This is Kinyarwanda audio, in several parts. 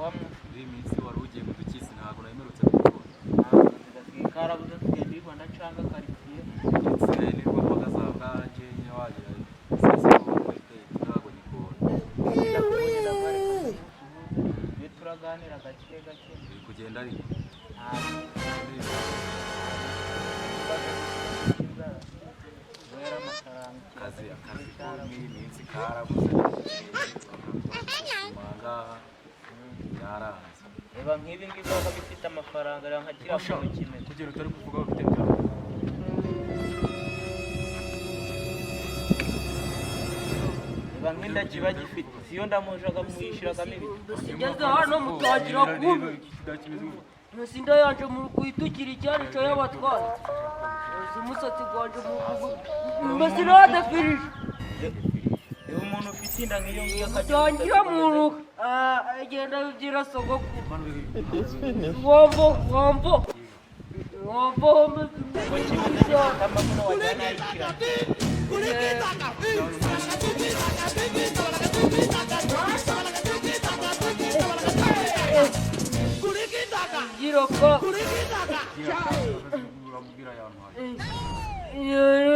Sawa mu. Muri iyi minsi wari ugiye mu dukisi, ntabwo namerutse kukubona. Gasigaye karabuze, tugenda i Rwanda cyangwa karitsiye. Ndetse nirwo mpagaze aha ngaha njye nyine wagira sinzi ko wambaye, ntabwo nyikubona. Ndakubonye, ndabareka nsuhuze, iyo turaganira gake gake. Uri kugenda ariko. Ntabwo kubera amafaranga. Akazi ko muri iyi minsi karabuze, ngaha byaranze. Reba nk'ibi ngibi waba bifite amafaranga, reba nka kiriya kintu kimeze. Kugera utari kuvuga bafite byawe. Reba nk'inda kiba gifite, siyo ndamujaga muyishiragamo ibiti. Ngeze hano mutangira kumbi mbese inda yanje muri kuyitukira icyarico y'abatwara, mbese umusatsi gwanje mbese nadefirije. Reba umuntu ufite inda nk'iyo ngiyo akagira Mutangira muruka agenda bibyira sogokuru wombo wombo wombo. Ngo kimeze gifite amabuno wajyana yayishyira. Byiroka. Uramubwira yantwaye.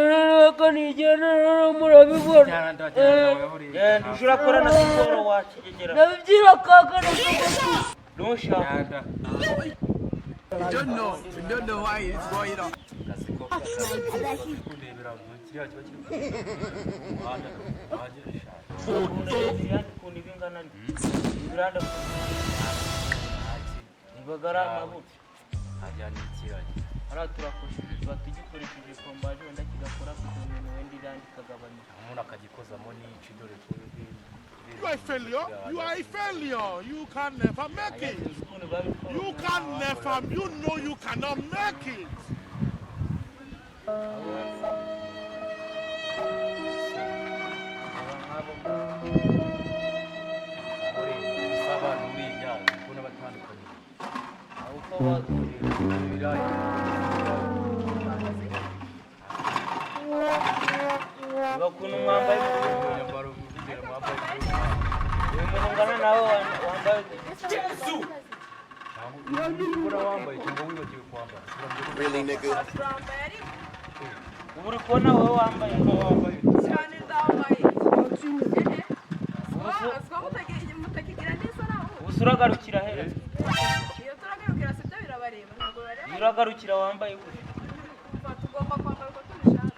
Reka nigenda murabibona. Genda uje urakora na siporo wakigegera. Ndabibyira kaka na sogokuru. Ntushaka. Don't know. Don't know why it's going on. Akazi ko kundebera mu kiriya kiba kiri ku muhanda wagira ishaje. Ukuntu ibiranda, ukuntu iba ingana, ibiranda nibaga ari amabuno. Hajya n'ikiragi. Hariya turakoze, tuba tugikoresheje pombaje, wenda kigakora kugira umuntu wenda irandi ikagabanyuka. Umuntu akagikozamo n'ici, dore ko You are a failure. You are a failure. You can never make it. Sinzi ukuntu babikora. You can never. You know you cannot make it. Aba nk'abo ngabo. Usaba n'uriya kuko n'abatandukanye. Aho uko Ibirayi. Reba ukuntu mwambaye. Imyambaro ugera mwambaye. Uyu muntu ungana nawe wambaye. Cyangwa wambaye cyangwa wibagiwe kwambara. Really, nigga? Turambaye ariko. Ubu uri kubona wowe wambaye. Wambaye. Cyane, ndambaye. Siko mutakigira n'isoni aho. Ubu se uragarukira hera? Iyo turagarukira sibyo birabareba, ntabwo bareba. Iyo uragarukira wambaye gutya. Umva, tugomba kwambara uko tubishaka.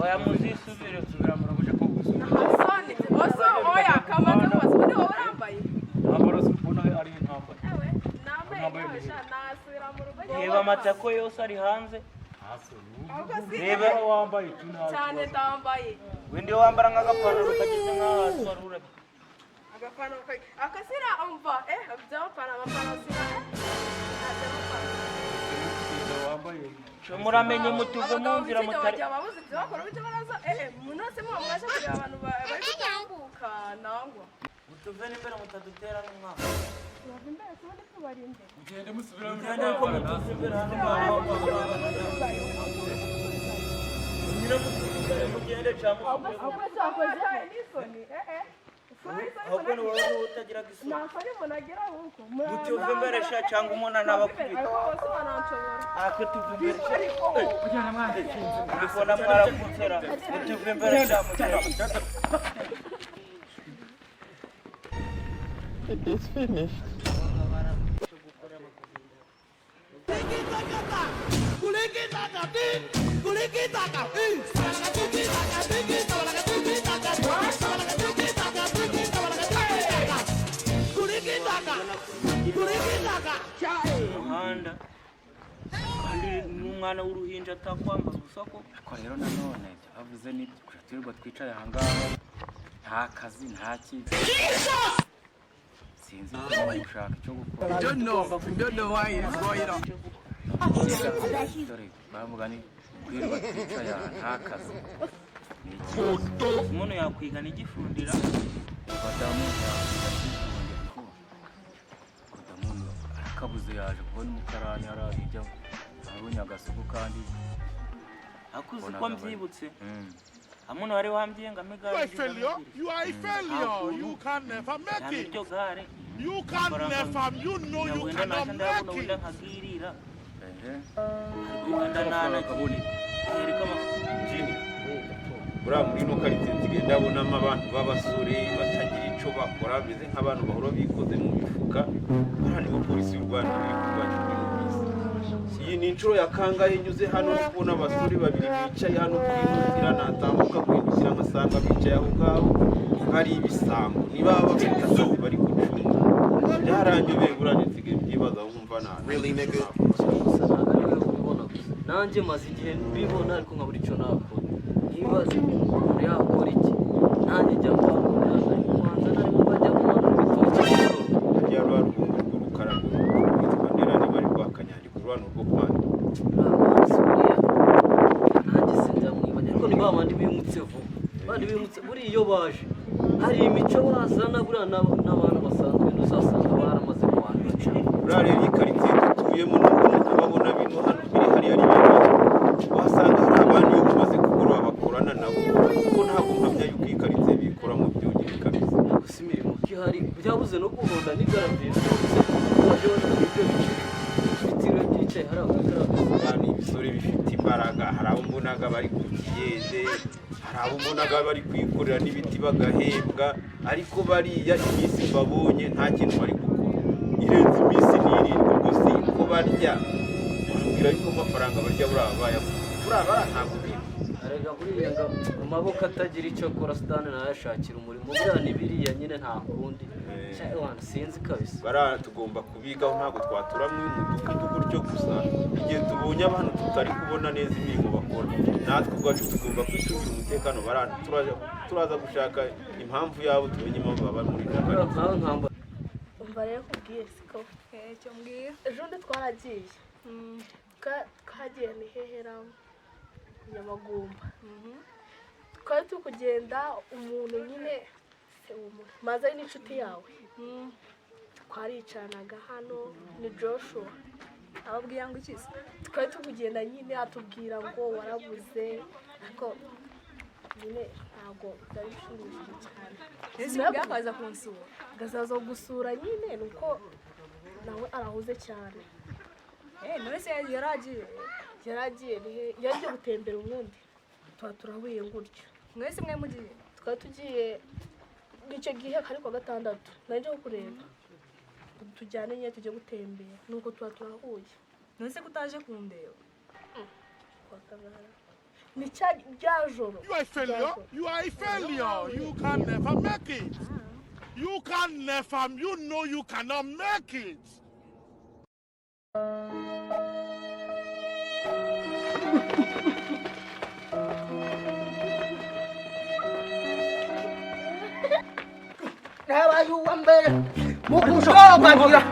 Oya, muzisubire. Subira murabuje ko gusubira. Soni oso, oya, kamanze mubaze, ubundi wowe urambaye? Ntambaro si ubona ari intambara. Ewe nambaye ntabasha nasubira mu rugo. Reba amatako yose ari hanze. Hasi. Ahubwo si. Reba. Wambaye icyo nta. Cyane, ndambaye. Wenda iyo wambara nk'agapantaro kageze nk'aho wari urabye. Agapantaro akasira, umva, by'amapantaro, amapantaro sira, ntabyo. Wambaye. Muramenye mutuve mu nzira mutari. Wagira babuze ibyo bakora, ibyo baraza, munose muba mwaje kureba abantu bari gutambuka nangwa. Mutuve n'imbere mutadutera n'umwaka. Turava imbere tubundi tubari imbere. Ugende musubira mu Mugende ariko mutuve imbere hano. Nyine mutuve imbere mugende cyangwa mutuve. Ahubwo cyakoze n'isoni, Ahubwo ni wowe niwe utagiraga isoni. Nta soni umuntu agira ahubwo. Mutuve imbere sha, cyangwa umuntu anabakubita. Ariko bose bananshobora. Ako tuve imbere sha. Uri kubona mwarakutsera, mutuve imbere sha, mugende. It is finished. Umuhanda kandi n'umwana w'uruhinja atakwambaza ubusa ko. Ariko rero nanone ibyo bavuze nibyo, kujya twirirwa twicaye aha ngaha nta kazi, nta kintu, sinzi ko gushaka icyo gukora. Don't know. Don't know why it's going on. Dore bavuga ni kwirirwa twicaye aha nta kazi ni ikibazo. Umuntu yakwiga n'igifundira. Badamu yakwiga kwifungira ko Kodamu arakabuze, yaje kubona umukarani hariya hirya abonye agasuku kandi. Akuzi ko mbyibutse. Amuno wari wambwiye ngo You are amigare a failure. You are a failure. You can never make it. iryo gare. You can never. You know you Wenda naje cannot ndabona make wenda it. nkagirira. Ehe. Wenda nanagiye. Ariko Jimmy, buriya muri ino karitsiye nsigaye ndabonamo abantu b'abasore batagira icyo bakora, bameze nk'abantu bahora bikoze mu mifuka. Buriya nibo polisi y'u Rwanda iri kurwanya muri ino minsi. Iyi ni inshuro ya kangahe nyuze hano ndi kubona abasore babiri bicaye hano kuri ino nzira, natambuka guhindukira ngasanga bicaye aho ngaho ari ibisambo. Niba bafite akazi bari gucunga, byaranyobeye. Buriya nsigaye mbyibazaho nkumva nta Gusa ntabwo ari wowe ubibona gusa, nanjye maze igihe mbibona ariko nkabura icyo nakora. Nkibaza umuntu yakora iki. Nanjye njya mbabona ariko ubanza narimo bajya kumanura ibitoki nijoro. Hariya rwa rwungu rw'urukara rwitwa Ndera, niba ari rwa Kanyandiko, rwa ni urwo kwanda. Uriya buriya nanjye sinzamwibagirwa, ariko ni ba bandi bimutse vuba, bandi bimutse buriya iyo baje hari imico bazana. Buriya n'abantu basanzwe ntuzasanga baramaze kuwandura cyane. Buriya rero iyi karitsiye dutuyemo, nubwo babona bino hano biri hariya ari bibiri, wasanga hari abandi iyo bumaze kugoroba bakorana nabo, kuko ntabwo mpamya yuko iyi karitsiye bikoramo byonyine kabisa. Gusa imirimo ko ihari, byabuze no guhonda n'igaraviye byose, baje bashaka ibyo biciro ibitiro byicaye hariya kuri kariya gasozi. Buriya ni ibisore bifite imbaraga. Hari abo mbonaga bari ku kiyede, hari abo mbonaga bari kwikorera n'ibiti bagahembwa, ariko bariya iminsi mbabonye nta kintu bari gukora irenze iminsi n'irindwi. Ubwo si ko barya? Wambwira yuko amafaranga barya buriya bayabona? Buriya bariya ntabwo biba. Arega buriya ngo amaboko atagira icyo akora sitani ntayashakira umurimo. Buriya ni biriya nyine, nta kundi. Cya, sinzi kabisa. Bariya tugomba kubigaho, ntabwo twatura muri uyu mudugudu gutyo gusa. Igihe tubonye abantu tutari kubona neza imirimo bakora, natwe ubwacu tugomba kwicungira umutekano. Bariya turaza gushaka impamvu yabo, tumenye impamvu baba muri ino Buriya karitsiye. nkawe nkamba. Umva rero kubwiye siko. Icyo mbwira. Ejo bundi twaragiye. Twagiye ni hehera Nyamagumba. Twari turi kugenda, umuntu nyine se uwo muntu maze ari n'inshuti yawe, twaricanaga hano, ni Joshua. Ababwira ngo iki se? Twari turi kugenda nyine atubwira ngo warabuze, ariko nyine ntabwo byari bishimishije cyane. Ese mubwira akaza kunsura? Gazaza gusura nyine, ni uko nawe arahuze cyane. None se yaragiye? Yaragiye ni he, yagiye gutembera, ubundi tuba turahuye gutyo. Mwese mwe mugiye? Twari tugiye icyo gihe kari kuwa gatandatu, nari nje kureba tujyane nyine tujye gutembera, nuko tuba turahuye. None se kutaje kundeba? Kuwa kangahe? Ni cya rya joro. You are a failure. You are a failure. You can never make it. You can never. You know you cannot make it. Nabaye uwa mbere mu kubyogagira.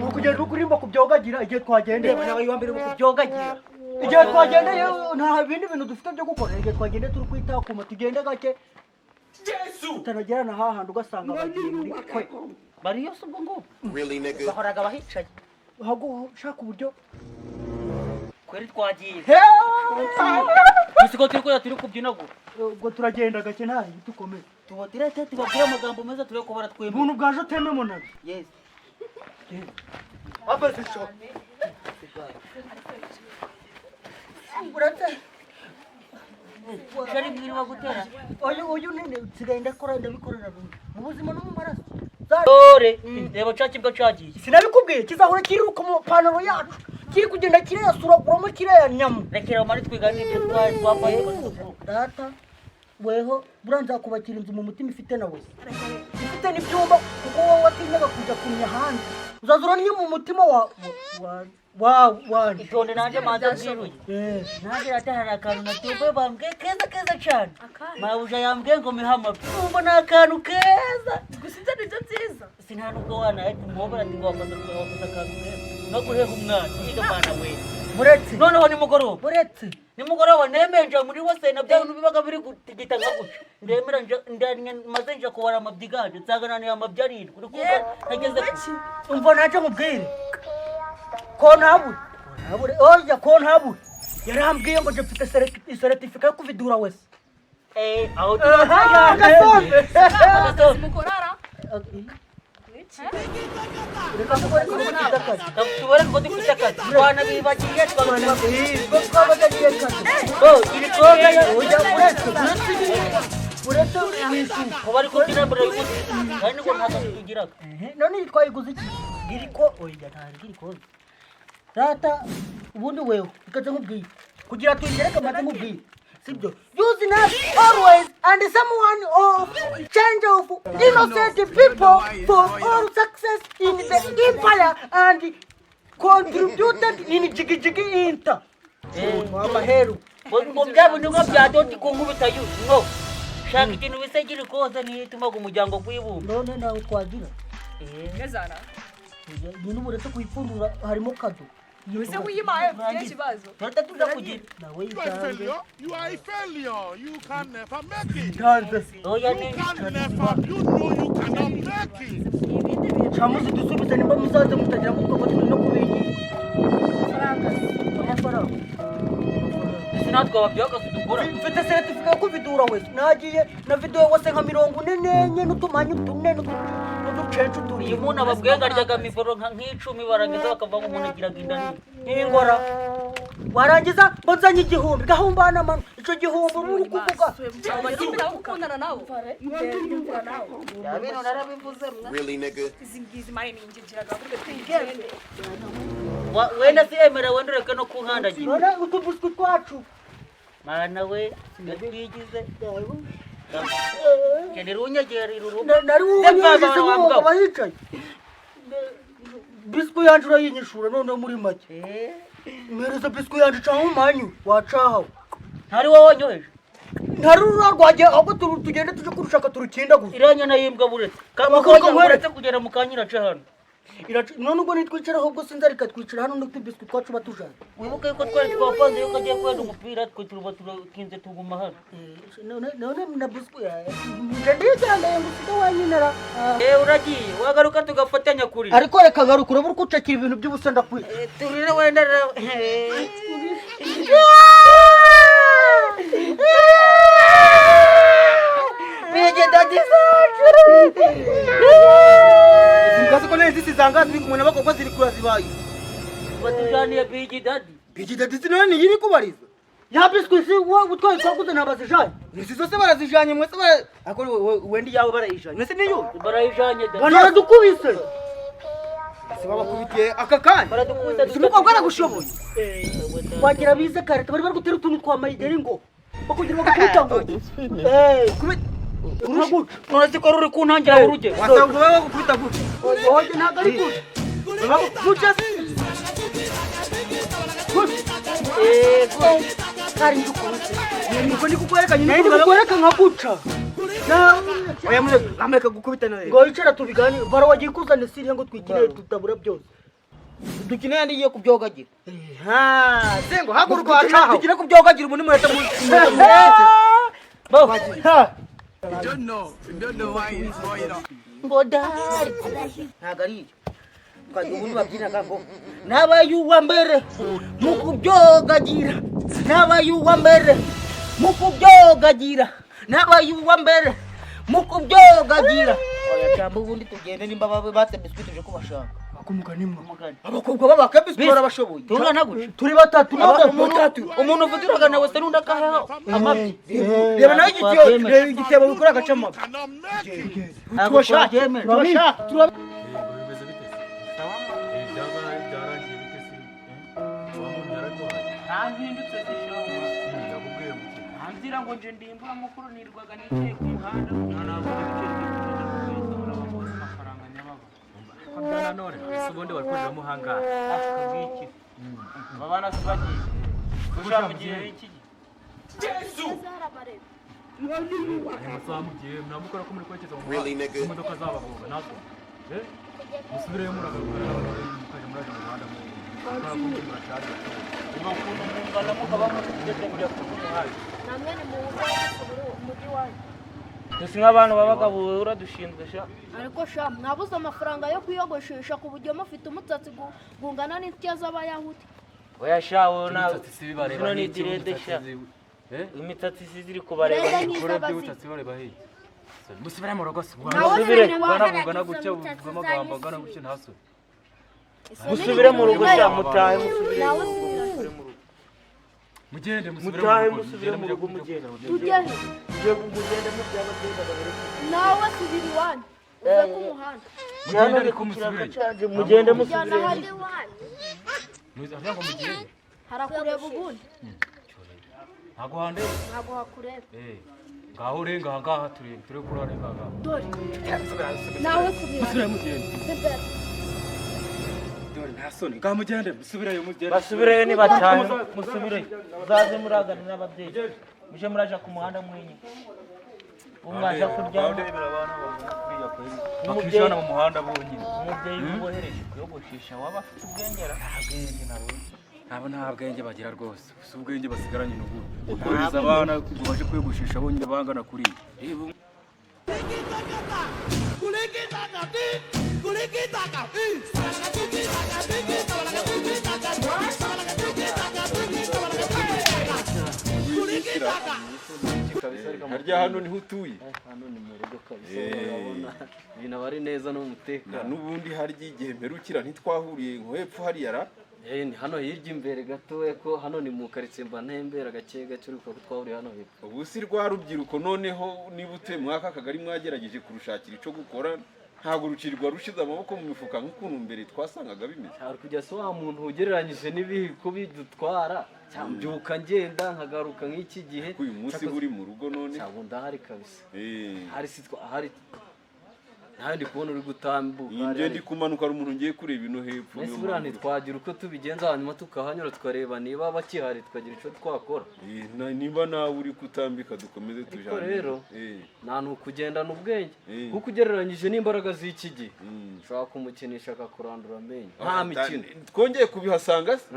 Uri kugenda uri kuririmba kubyogagira igihe twagendeye. Nabaye uwa mbere mu kubyogagira. Igihe twagendeye nta bindi bintu dufite byo gukora. Igihe twagendeye turi kwitakuma, tugende gake tutanagera na hahandi ugasanga bagiye muri kwe. Bariyo se ubwo ngubwo bahoraga bahicaye? Ahubwo ushaka uburyo. Kweri twagiye. He! Gusa ko turi kurya turi kubyinagura. Ubwo turagenda gake, nta bintu dukomeye. Tubatirete, tubabwire amagambo meza, turebe ko baratwemera. Ubuntu bwaje utememo nabyo. Yes. Abaze sho uretse. Shari mwiriwe gutera. Uyu nini nsigaye ndakora, ndabikorera bimwe mu buzima no mu maraso. Dore reba ca kibwa cagiye. Sinabikubwiye, kizahora kiriruka mu pantaro yacu, kiri kugenda kireyasuraguramo kireya nyama. Rekera mari twiganire ibyo twari twapfaye. Data weho, buriya nzakubakira inzu mu mutima ifite na wese, ifite n'ibyumba, kuko wowe watinyaga kujya kumenya hanze. Uzaza urannye mu mutima wa wa wa wanjye. Itonde nanjye manza mbwiruye. Eh, Nanjye rata hari akantu natumbuye bambwiye keza keza cyane. Akahe? Mabuja yambwiye ngo mihama numva ni akantu keza. Gusa ibyo ni byo byiza. Sinta nubwo wana umuhobera ati ngo wakoze akantu keza no guheha umwana yiga mwana we. Muretse. Noneho nimugoroba. Muretse. Nimugoroba nemeye nja muri wose na bya bintu bibaga biri gutigita nka gutya, ndemera nja maze nja kubara amabyi ganje, nsanga naniye amabyi arindwi. Uri kumva nageze Umva naje nkubwire ko ntabure, ko ntabure, oya, ko ntabure yarambwiye ngo nje mfite seritifika yo kuvidura wese. Aho Agasombe. Akazi mukorara. Reka tukore ko dufite akazi. Tubone ko dufite akazi. Twanabibagiye Twabagiye akazi. Oh, iri koga Ujya uretse uretse wishu. Kuba ari kubyina mbere y'uguzi. Kandi ngo nta kazi tugiraga. None iyi twayiguze iki? Giriko oya nta giriko. Rata ubundi wewe ikaze nkubwiye. Kugira tuyigereke maze nkubwiye. Sibyo. Use not always and someone of change of innocent people for all success in the empire and contributed in jigijigi inter. Amaheru. Ngo bya bintu nka bya doti ku nkubita yu. Ngo shaka ikintu wese gira koza niyo itumaga umuryango kwibumba. None nawe twagira. Ngezana. Nyine uretse kuyipfundura harimo kado. Ese wiyimaye mfite ikibazo. Turata tuza kugira. Nawe You are a yitange. failure. You are a failure. You can never make it. Yitanze. Oya You ni can never. You know you cannot make it. Camuzi dusubize nimba muzaze mutagira ngo twaba turi no kubigisha. Amafaranga. ese natwe ababyeyi akazi dukora. Mfite certificate yo kuvidura wese. Nagiye na video wese nka 44 n'utumanyu tune n'uducencu turi. Iyo umuntu ababwiye ngo aryaga mikoro nk'icumi barangiza bakavuga ngo umuntu agiraga inda nini. N'ingora. Warangiza ngo nzanye igihumbi gahumbana mano. Ico gihumbi uri kuvuga. Abakimbi nabo gukundana nabo. Ya bintu narabivuze mwa. Izi ngizi mari ni ingegeraga burwe twigende. Wenda si emera wenda ureke no kunkandagira. None utubuswi twacu. Mana we yatwigize. Kenera unyegera iruru. Nari wunyegeje nk'umugabo ahicaye. Biswi yanje urayinyishura none muri make. Mpereza biswi yanje canke umanyu wacahawe. Ntari wowe wanyoheje. Ntari rura rwagiye ahubwo tugende tuje kurushaka turukinda gusa. Iranya nayimbwa buretse. Amakuru Kamukonya nkwereke. buretse kugera mu kanyira aca hano. None ubwo nitwicara ahubwo sinzi ariko twicara hano n'utubiswi twacu batujana. Wibuke yuko twari twapanze yuko agiye kwenda umupira twe turuba turakinze tuguma hano. None na biswi nje ndijyanaye ngo usige wanyinara. Uragiye wagaruka tugafatanya kuri. Ariko reka garuka urabura uko ucakira ibintu by'ubusa ndakwica. Turire wenda Bige dadi zacu. Mkazi ko nezi zizanga ziri kumwe n'abakobwa ziri kura zibaye. Batujaniye bigi dadi. Bigi dadi zinone yiri kubariza. Ya biswi si wowe utwaye twaguze ntabazijanye. Izi zose barazijanye mwese bara ako wendi yawe barayijanye. Mwese niyo. Barayijanye dadi. Banaradukubise. Si babakubitiye aka kanya. Baradukubise. Si umukobwa aragushoboye. Wagira bize karate bari bari gutera utuntu twa mayideri ngo bakugira bagakubita ngo uraguca. None se ko ruri kuntangira uruge. Wasanga babakubita gutya. Oye ntabwo ari gutya. Gutya si. Kari ndukunze. Niko ndi kukwereka nyine Nari kukwereka nka guca. Oya mureka amureka gukubita nawe. Ngo yicara tubiganire. Bara wagiye kuzana isiriya ngo twikine tutabura byose. Dukine yandi igiye kubyogagira. Ha, sengo haguruka wacaho. Dukine kubyogagira umuntu mwese mu. Bo. You don't know. You don't know why it's going on. Ngo dari. Ntabwo ari iyo. Twagiye ubundi babyinaga ngo nabaye uwa mbere mu kubyogagira. Nabaye uwa mbere mu kubyogagira. Nabaye uwa mbere mu kubyogagira. Oya cyangwa ubundi tugende nimba batse biswi tuje kubashaka. Abakobwa babaka biswi barabashoboye. Tungana gutya. Turi batatu Umuntu uvugiraga nawe se n'undi akaha amabi. Reba nawe igitebo, reba igitebo bikora agaca amabi. Cannot make it. Ntabwo twabyemera. Turabashaka. Bimeze bite se? Byarangiye bite se? Wa muntu yaraguhaye. Ntahindutse zishobora. Yakubwiye ngo iki? Ntanzira ngo nje ndimbura mukuru nirwaga nicaye ku muhanda. Ntabwo ibiceri byo kugenda kugenda bose amafaranga nyababa. Ko bya none ese ubundi bari kuriramo hangahe? Akabwiki. Babana se bagiye. Gushaka mugiye iki? Aya masaha mugiye mwamukora ko muri kwerekeza mu muhanda. Imodoka zabagonga natwe. Musubireyo muragaruka mukajya muraja mu muhanda mukora ko muri murashaje. Uba ukuntu mungana mukaba mufite kujya ku muhanda. Namwe ni muze umujyi wanyu. Dusi nk'abantu b'abagabo uradushinzwe sha. Ariko sha mwabuze amafaranga yo kwiyogoshesha ku buryo mufite umusatsi gungana n'intya z'abayahudi. Oya sha wowe nawe. Imisatsi si bibareba Zino ni n'iki direde sha. umusatsi Imisatsi isize iri kubareba. Urebe nk'izo Ukora abazimu. by'ubutatsi bareba hehe? Musubire mu rugo se. Musubire. Bwana gutya uvuga amagambo angana gutya ntasore. Musubire mu rugo sha, mutahe musubire. Nawe subira. Mugende musubire. Mutahe musubire mu rugo mugende. Tujye he? Mujye mugende mubyaba byenda. Nawe subira iwanyu. Uve ku muhanda. Mugende ariko musubire. Mugende Jyana musubire. hari. Muzavuga ngo mugende. Harakureba ubundi. Ntago handeba. Ntabwo hakureba. Ngaho urenga aha ngaha turebe turebe ko urarenga aha ngaha. Dore. Nawe subira. Musubire mugende. Subira. Dore nta soni. Ngaho mugende musubireyo mugende. Basubireyo nibatahe musubireyo. Muzaze muragana n'ababyeyi. Muje muraja ku muhanda mwenyine. Umwaja kuryama. Bakishana mu muhanda bonyine. Umubyeyi ubohereje kuyogoshesha waba afite ubwengera. Nabo nta bwenge bagira rwose. Si ubwenge basigaranye n'ubu. Kohereza abana ngo baje kwiyogoshesha bonyine bangana kuriya. Harya hano niho utuye? Hano ni mu rugo kabisa, urabona ibintu aba ari neza n'umutekano. N'ubundi harya igihe mperukira ntitwahuriye nko hepfo hariya ra? Ni hano hirya imbere gatoya, ko hano ni mu karitsiye mba ntembera gake gake, uribuka ko twahuriye hano hepfo. Ubu si rwa rubyiruko noneho niba utuye muri aka kagari mwagerageje kurushakira icyo gukora, ntabwo rucirwa rushize amaboko mu mifuka nk'ukuntu mbere twasangaga bimeze. Hari kujya se wa muntu ugereranyije n'ibihe ko bidutwara, mbyuka ngenda nkagaruka nk'iki gihe. Uyu munsi uri mu rugo none? Cyangwa ndahari kabisa. Hari si hari ntawe ndi kubona uri gutambuka. Njye ndi kumanuka, hari umuntu ngiye kureba ino hepfo. Mbese buriya ntitwagira uko tubigenza hanyuma tukahanyura tukareba niba bakihari tukagira icyo twakora? Niba nawe uri kutambika dukomeze tujyane. Ariko rero nta nukugendana ubwenge, kuko ugereranyije n'imbaraga z'iki gihe ushobora kumukinisha akakurandura amenyo nta mikino. Twongeye kubihasanga se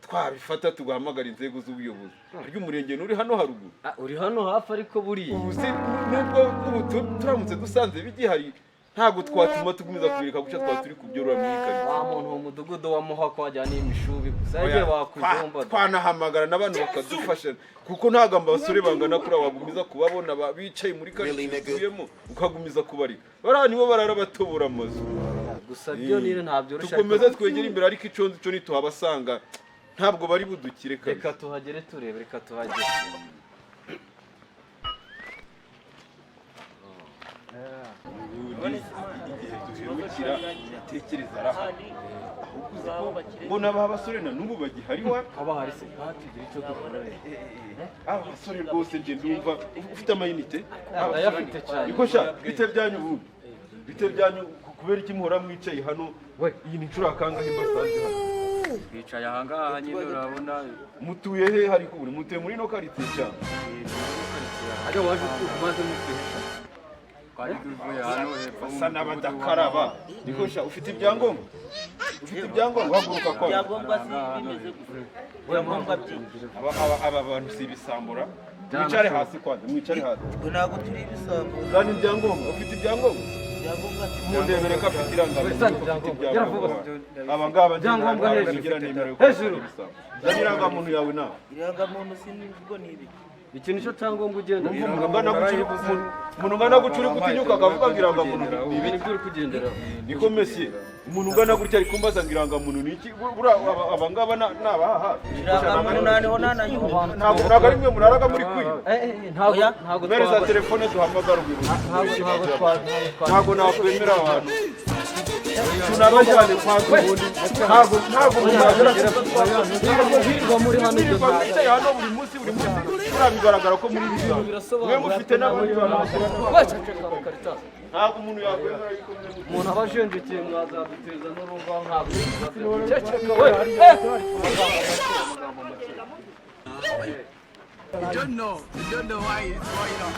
twabifata tugahamagara inzego z'ubuyobozi. Harya umurenge nturi hano haruguru? Uri hano hafi ariko buriya. Ubu se nubwo ubu turamutse dusanze bigihari ntabwo twatuma tugumiza kubireka guca twaba turi kubyorora muri karitsiye. Wa muntu mu mudugudu wa Muhako wajyana imishubi gusa yagiye wakujomba. Twanahamagara n'abantu bakadufasha kuko ntabwo abasore bangana kuri wagumiza kubabona bicaye muri karitsiye utuyemo ukagumiza kubarika. Bariya nibo barara batobora amazu. Gusa byo nyine ntabyoroshye. Tukomeze twegere imbere ariko icyo nzi cyo ntituhabasanga ntabwo bari budukire kabisa. Reka tuhagere turebe, reka tuhagere. Igihe duherukira tekereza arahari mbona aba basore na n'ubu bagihari wa haba hari se tugira icyo dukora. Aba basore rwose nje ndumva ufite amayinite ndayafite cyane. Niko sha bite byanyu ubundi bite byanyu kubera iki muhora mwicaye hano? Iyi ni inshuro kangahe mbasanze hano? Twicaye aha ngaha nyine urabona. Mutuye he? Hari kuburi mutuye muri no karitsiye cyane. Ajya waje umaze mutwihisha. Basa n'abadakaraba. Niko sha ufite ibyangombwa? Ufite ibyangombwa? Haguruka kwa. Ibyangombwa si bimeze gusa. Ibyangombwa byinshi. Aba bantu si ibisambura. Mwicare hasi kwanza, mwicare hasi. Twe ntabwo turi ibisambo. Zana ibyangombwa, ufite ibyangombwa? Ibyangombwa si Mundebere ko afite irangamuntu. Ufite ibyangombwa. Aba ngaba ibyangombwa hejuru. Hejuru. Zana irangamuntu yawe nawe. Irangamuntu si nibwo ni ibi. Iki nicyo cyangombwa ugenda. Umuntu ungana gutya uri gutinyuka akavuga ngo irangamuntu ni ibintu by'uri kugendera. Niko mesiye umuntu ungana gutya ari kumbaza ngo irangamuntu ni iki? Aba ngaba ni abaha hafi. Irangamuntu naniho nanayubu. Ntabwo ari mwe muraraga muri kwiba. Ntabwo Mere za telefone duhamagara ubuyobozi. Ntabwo nakwemera abantu. Tunabajyane kwa ubundi. Ntabwo hirwa muri hano ibyo mwicaye hano buri munsi buri munsi bigaragara ko muri bisanzwe. Mwe mufite n'abandi bantu ntabwo umuntu yakwemera yuko umuntu aba ajenjekeye mwazaduteza n'uruvaho ntabwo ceceka we. You don't know. You don't know why it's going on.